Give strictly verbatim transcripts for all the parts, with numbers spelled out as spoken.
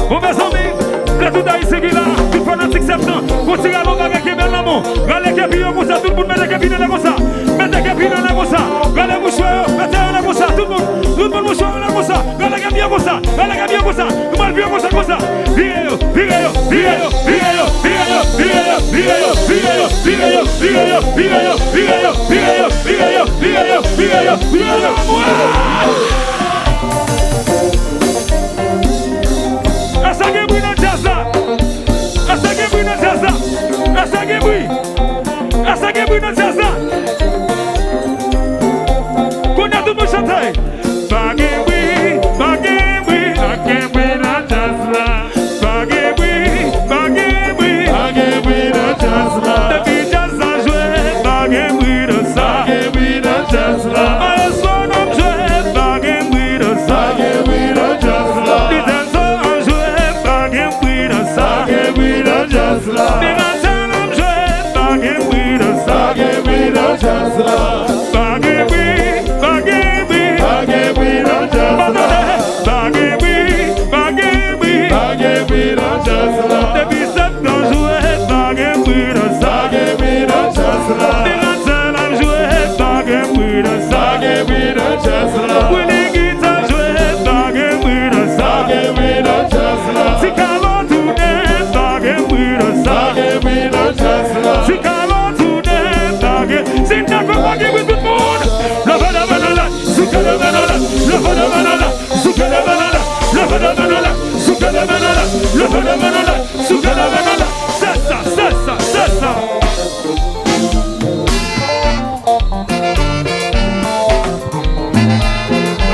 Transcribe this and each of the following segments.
Bon, mezanmi, lè tout Ayisyen ki la, tout fanatik Septan, gon ti rale yon bagay ki bèl nan men w. Rale kepi yo konsa, tout moun mete kepi nan lè konsa. Mete kepi nan lè konsa. Rale mouchwa yo, mete yo nan konsa. Tout moun, tout moun mouchwa yo nan konsa. Rale kepi yo konsa. Rale kepi yo konsa. Nou pral vire konsa, konsa. Vire yo, vire yo, vire yo, vire yo, vire yo, vire yo, vire yo, vire yo, vire yo, vire yo, vire yo, vire yo, vire yo, vire yo, vire yo, vire yo, vire yo, vire yo, vire yo. Èske gen bri nan djaz la? Èske gen bri nan djaz la? Èske gen bri? Èske gen bri nan djaz la? Kounye a tout moun chante. Pa gen bri, pa gen bri, pa gen bri nan djaz la. Pa gen bri, pa gen bri, pa gen bri nan djaz la. Depi djaz la jwe, pa gen bri nan sa. Pa gen bri nan djaz la. Maestro n ap jwe, pa gen bri nan sa. Pa gen bri nan djaz la. Lidè Zo ap jwe, pa gen bri nan sa. Pa gen bri nan djaz la. Miratèl ap jwe, pa gen bri nan sa. Pa gen bri nan djaz la. Pa gen bri, pa gen bri. Pa gen bri nan djaz la. Pa gen bri, pa gen bri. Pa gen bri nan djaz la. Depi Septan jwe, pa gen bri nan sa. Pa gen bri nan djaz la. Miratèl ap jwe, pa gen bri nan sa. Pa gen bri nan djaz la. Willy Guitar jwe, pa gen bri nan sa. Pa gen bri nan djaz la. Ti Kalo tounen, pa gen bri nan sa. Pa gen bri nan djaz la. Ti Kalo tounen, pa gen. Sinako pa gen bri tout moun. Leve, leve, leve. Souke leve nan lè, leve leve nan lè, souke leve nan lè, leve leve nan lè, souke leve nan lè, leve leve nan lè, souke leve nan lè. Sè sa, sè sa, sè sa.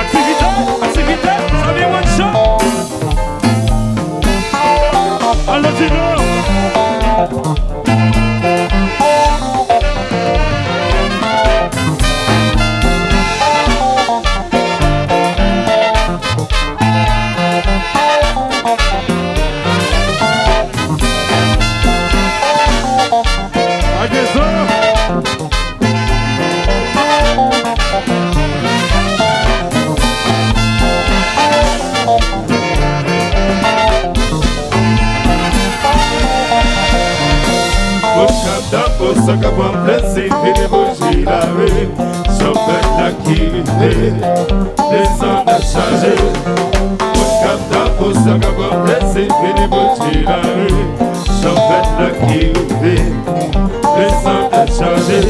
Aktivite, aktivite, zanmi mwen chan. Al nan Dino. Moun k ap tankou sa k ap pran plezi, vini bouji la wi. Chanpèt la ki rive, desann nan chaje. Moun k ap tankou sa k ap pran plezi, vini bouji la wi. Chanpèt la ki rive, desann nan chaje.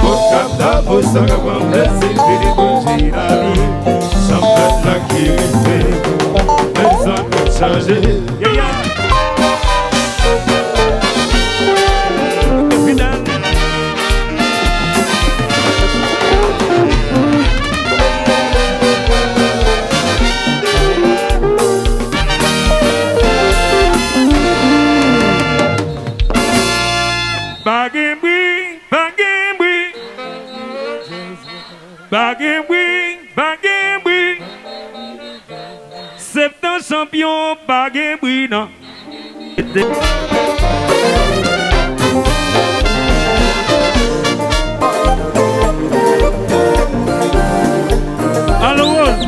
Moun k ap tankou sa k ap pran plezi, vini bouji la wi. Chanpèt la ki rive, desann nan chaje. Yeah, yeah. Fidèl. Pa gen bri, pa gen bri. Pa gen bri, pa gen bri. Septan chanpyon, pa gen bri nan. Alo, Rose.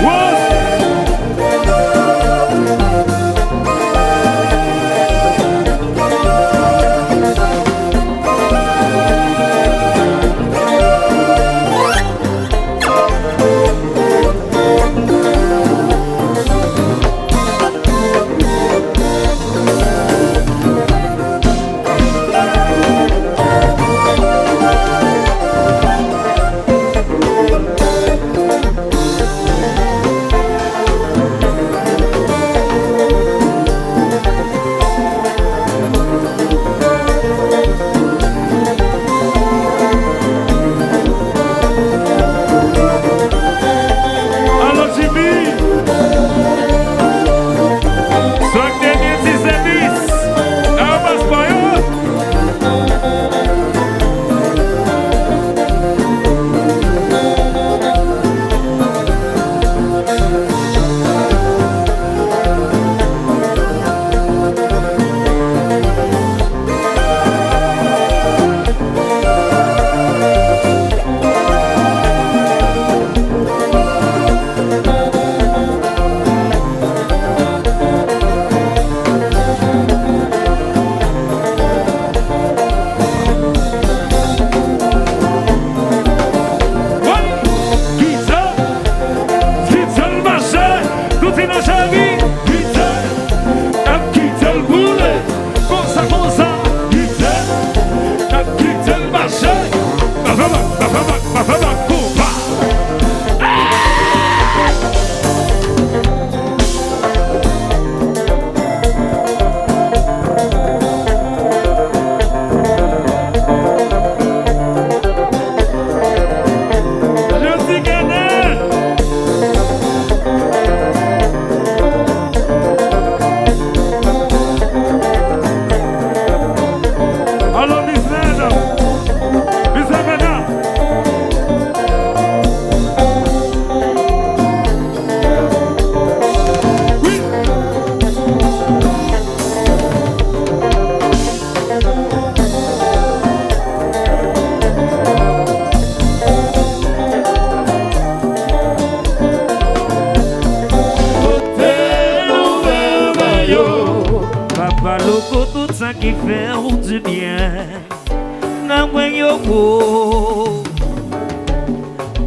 Rose. Ko tout sa ki fè w di byen, n a wè yo wo.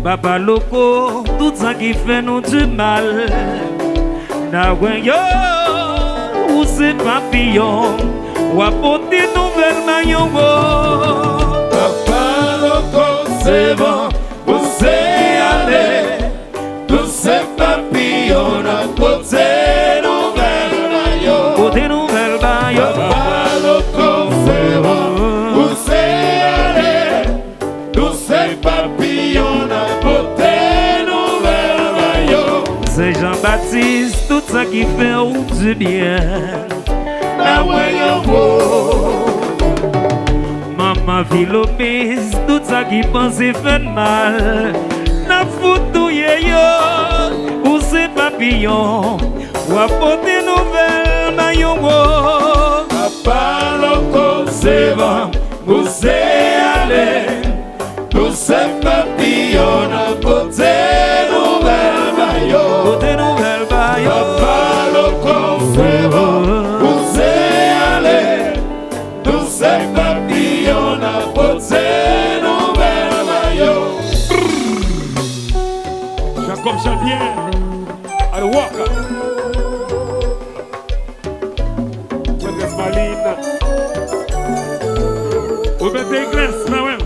Papa Loko, tout sa ki fè nou di mal, n a wè yo. Ou se papiyon, w ap pote nouvèl ba yo wo. Papa Loko se van, ou se ale. Nou se papiyon, n ap pote nouvèl ba yo. Pote nouvèl ba yo. Papa Loko se van, ou se ale. Nou se papiyon, n ap pote nouvèl ba yo. Se Jean Baptiste, tout sa ki fè w di byen. N a wè yo wo. Manman Vilomez, tout sa ki panse fè n mal, n ap fout touye yo. Ou se papiyon, w ap pote nouvèl ba yo wo. Papa Loko se van, ou se ale. Nou se papiyon, n ap pote nouvèl ba yo. Pote nouvèl ba yo. Papa Loko se van, ou se ale. Nou se papiyon, n ap pote nouvèl ba yo. Jacob Jean-Pierre, al waka. Mwen Desmalin. Ou mete Igles, mwen menm.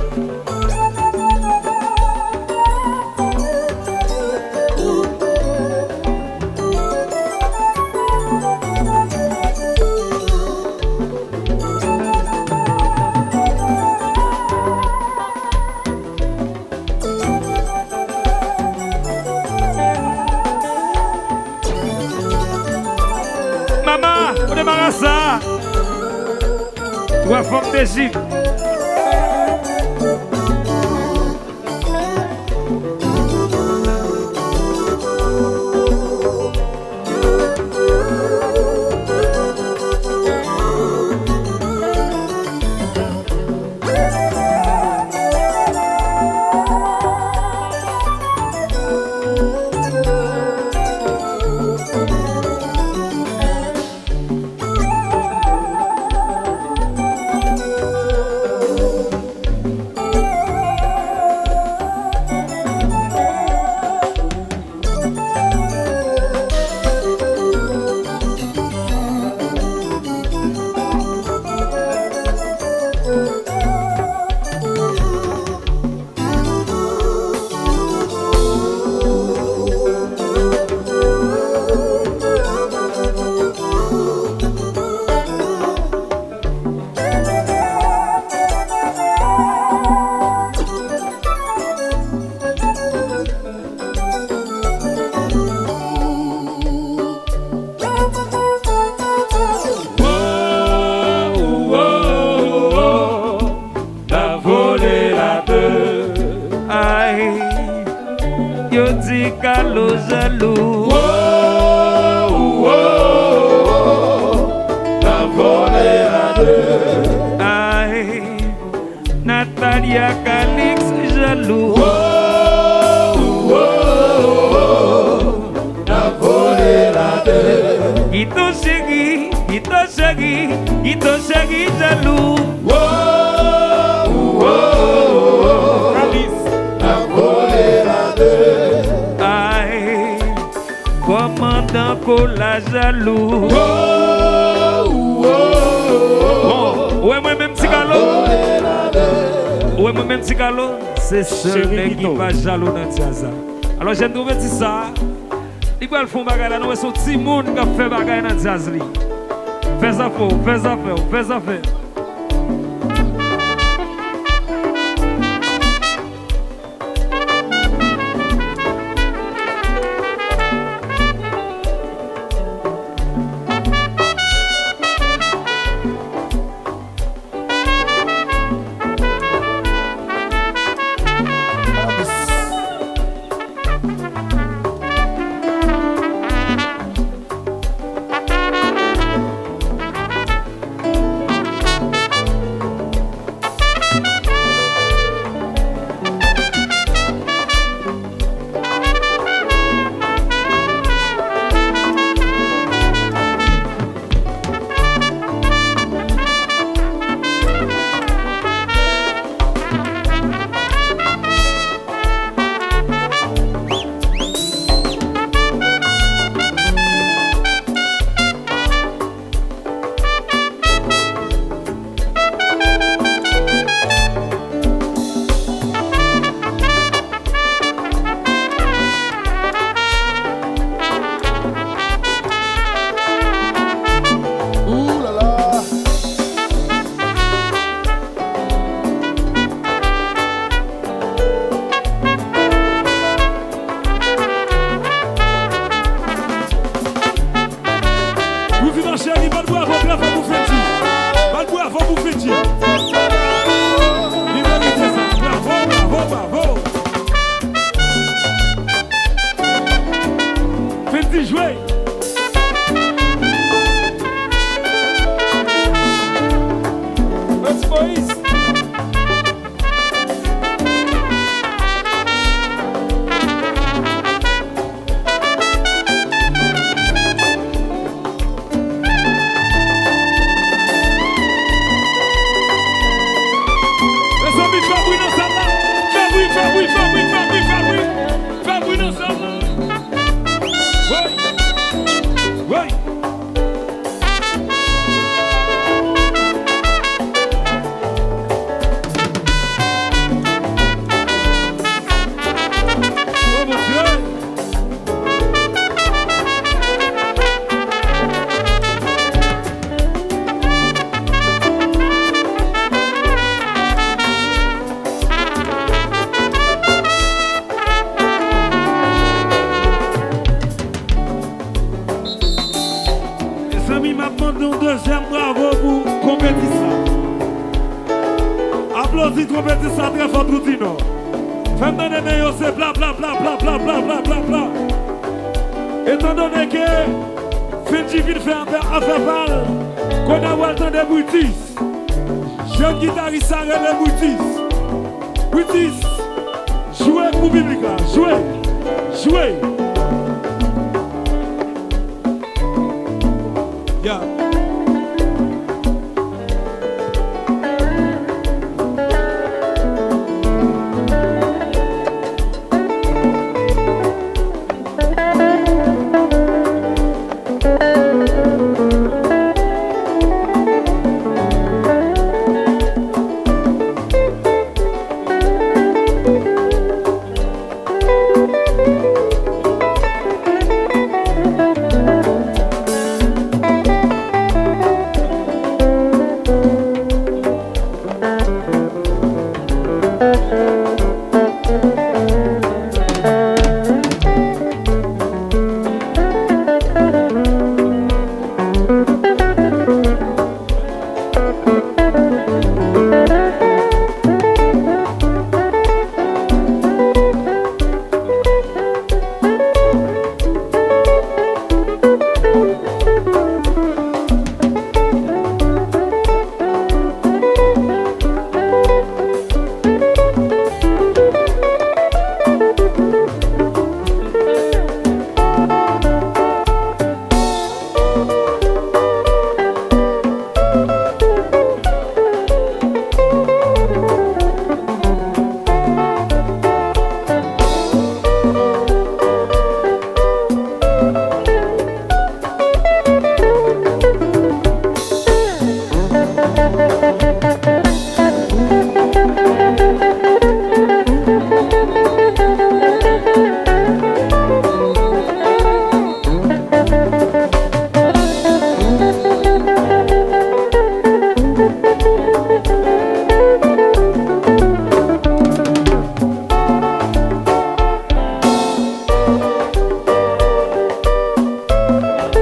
Mama, ou demare sa. Twa fanm Dejip. N a vole la de. Ay, yo di Kalo jalou. Wo, wo, wo, wo. N a vole la de. Ay, Natalia Calix jalou. Wo, wo, wo, wo. N a vole la de. Kito cheri, kito cheri, kito cheri jalou. Wo, wo, wo, wo. Kalis. N a vole la de. Ay, kòmandan Kola jalou. Wo, wo, wo, wo. Bon, ou wè mwen menm Ti Kalo? Ou wè mwen menm Ti Kalo? Se sèl nèg ki pa jalou nan djaz la. Alò, jèn twonpetis sa, li pral fè yon bagay la, nou wè se yon timoun k ap fè bagay nan djaz li. Fè zafè w, fè zafè w, fè zafè. Cheri, bat bravo trè fò pou Fendy. Bat bravo pou Fendy. Li merite sa. Bravo, bravo, bravo. Fendy jwe. Frantz Moïse. Mezanmi, fè bri nan sal la. Fè bri, fè bri, fè bri, fè bri, fè bri. Fè bri nan sal la. Woy. Woy. Oh, mon Dieu. Mezanmi, m ap mande yon dezyèm bravo pou konpetitris la. Aplodi konpetitris la trè fò, Trou di Nò. Fè m tande men yo, se bla, bla, bla. Etandone ke Fendy vin fè afè, afè pa l, kounye a w al tande Britis. Jèn gitaris sa rele Britis. Britis, jwe pou piblik la. Jwe, jwe. Ya.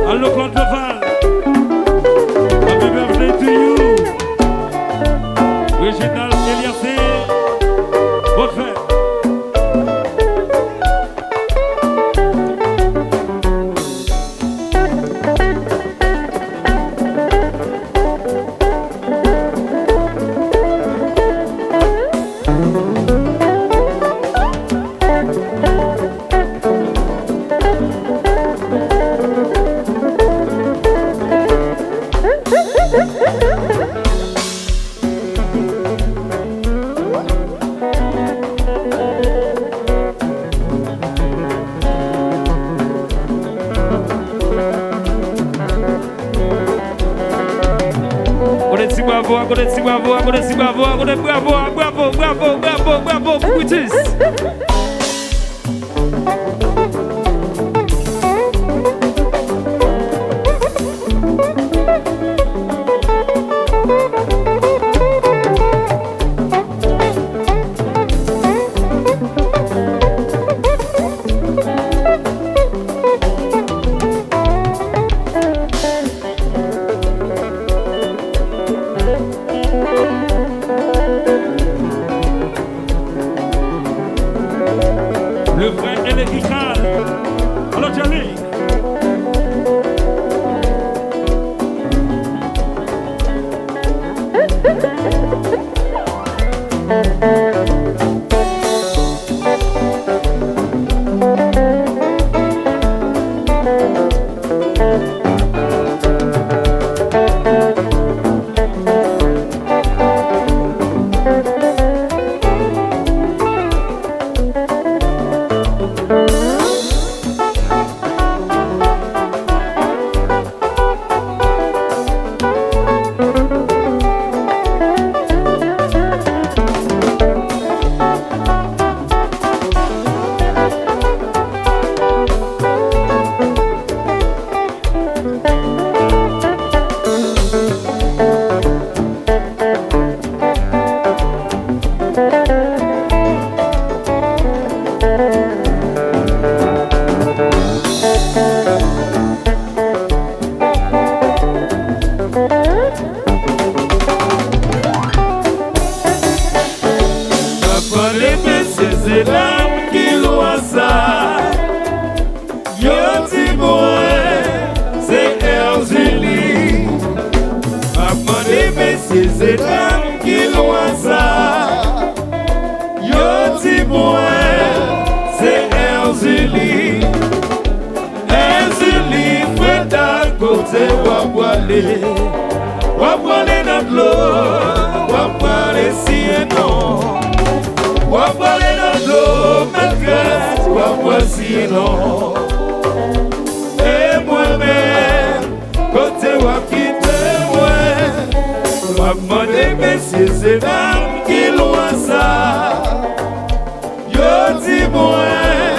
Alo, Claude Leval. Happy birthday to you. Reginald Eliasé. Bonne fête. Kote ti bravo a, kote ti bravo a, kote ti bravo a, kote bravo a, bravo, bravo, bravo, bravo pou Britis. Dam ki lwa sa, yo di mwen se Èzili. Èzili, frè Dan, kote w ap prale? W ap prale nan dlo, w ap prale siye non. W ap prale nan dlo, mètrès, w ap prale siye non. E mwen menm, kote w ap kite mwen? W ap mande mesye, se dam ki lwa sa. Yo di mwen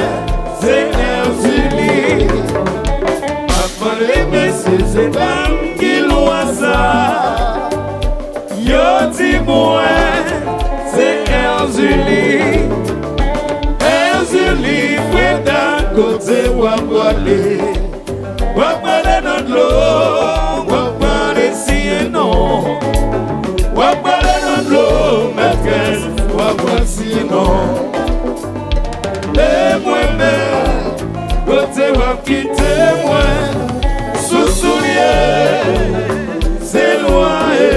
se Èzili. W ap mande mesye, se dam ki lwa sa. Yo di mwen se Èzili. Èzili, frè Dan, kote w ap prale? W ap prale nan dlo, w ap prale siye non. W ap prale nan dlo, mètrès, w ap prale siye non. E mwen menm, kote w ap kite mwen? Sou soulye, se lwa ye.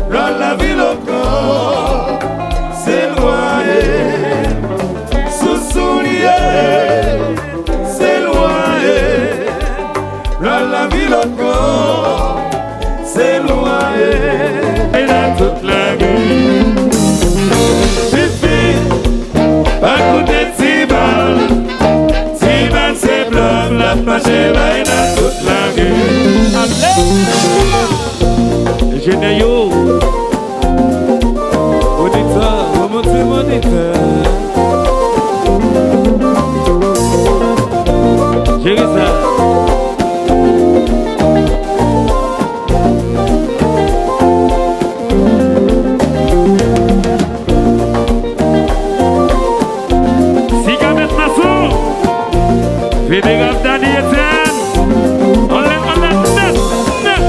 Lwa lavil ankò, se lwa ye. Sou soulye, se lwa ye. Lwa lavil ankò, se lwa ye. E nan tout lari, fifi, pa koute ti bal. Ti bal se blòf, l ap mache bay nan tout lari. Alelouya! Enjenyè yo, monitè, remonte monitè. Jere sa. Siga mèt mason, venerab Dani Etyèn, anlè, anlè, nèt, nèt.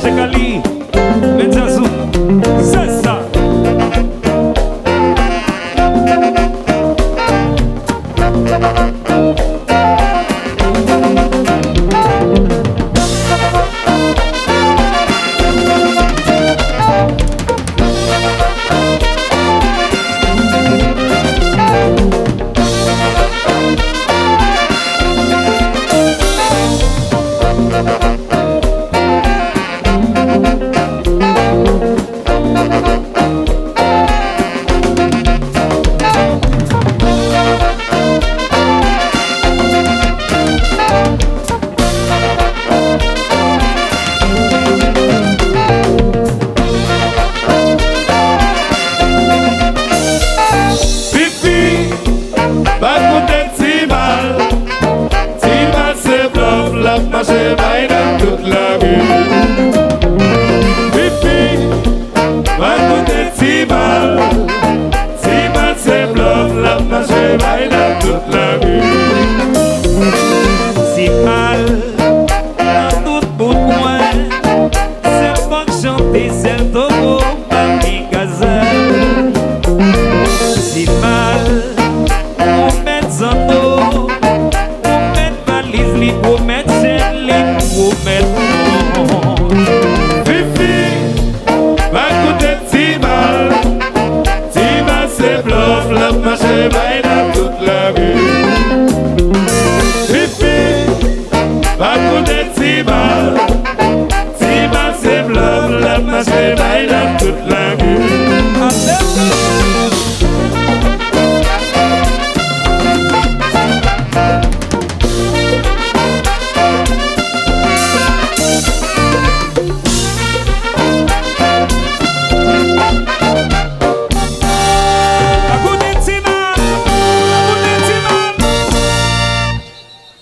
Chekali, men Zazou, se sa. Fifi, pa koute Ti Mal. Ti Mal se blòf, l ap mache bay nan tout lari. Fifi, pa koute Ti Mal. Ti Mal se blòf, l ap mache bay nan tout lari. Ti Mal, nan tout bout kwen, sèl fòk chante, sèl towo, pa gen gazèl. Ti Mal, pwomèt zanno, pwomèt valiz li, pwomèt chèn li, pwomèt mòn. Fifi, pa koute Ti Mal. Ti Mal se blòf, l ap mache bay nan tout lari. Fifi, pa koute Ti Mal. Ti Mal se blòf, l ap mache bay nan tout lari.